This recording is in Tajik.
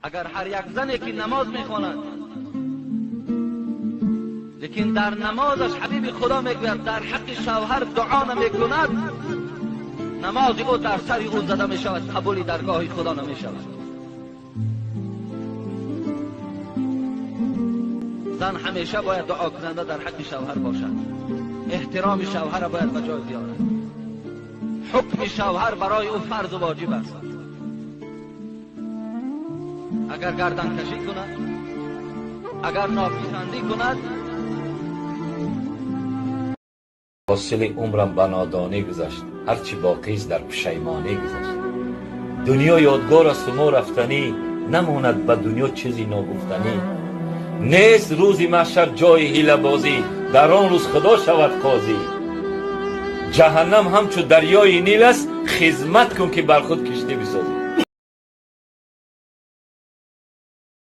Агар ҳар як зане ки намоз мехонад, лекин дар намозаш, ҳабиби Худо мегӯяд, дар ҳаққи шавҳар дуо намекунад, намози ӯ дар сари ӯ зада мешавад, қабули даргоҳи Худо намешавад. Зан ҳамеша бояд дуокунанда дар ҳаққи шавҳар бошад. Эҳтироми шавҳарро бояд ба ҷой биёрад. Ҳукми шавҳар барои ӯ фарзу воҷиб аст. Агар гарданкашӣ кунад, агар нописандӣ кунад. Ҳосили умрам ба нодонӣ гузашт, ҳарчи боқист дар пушаймонӣ гузашт. Дунё ёдгор асту мо рафтанӣ, намонад ба дунё чизи ногуфтанӣ. Нест рӯзи маҳшар ҷои ҳилабозӣ, дар он рӯз Худо шавад қозӣ. Ҷаҳаннам ҳамчу дарёи Нил аст, хизмат кун, ки бар худ киштӣ бисозӣ.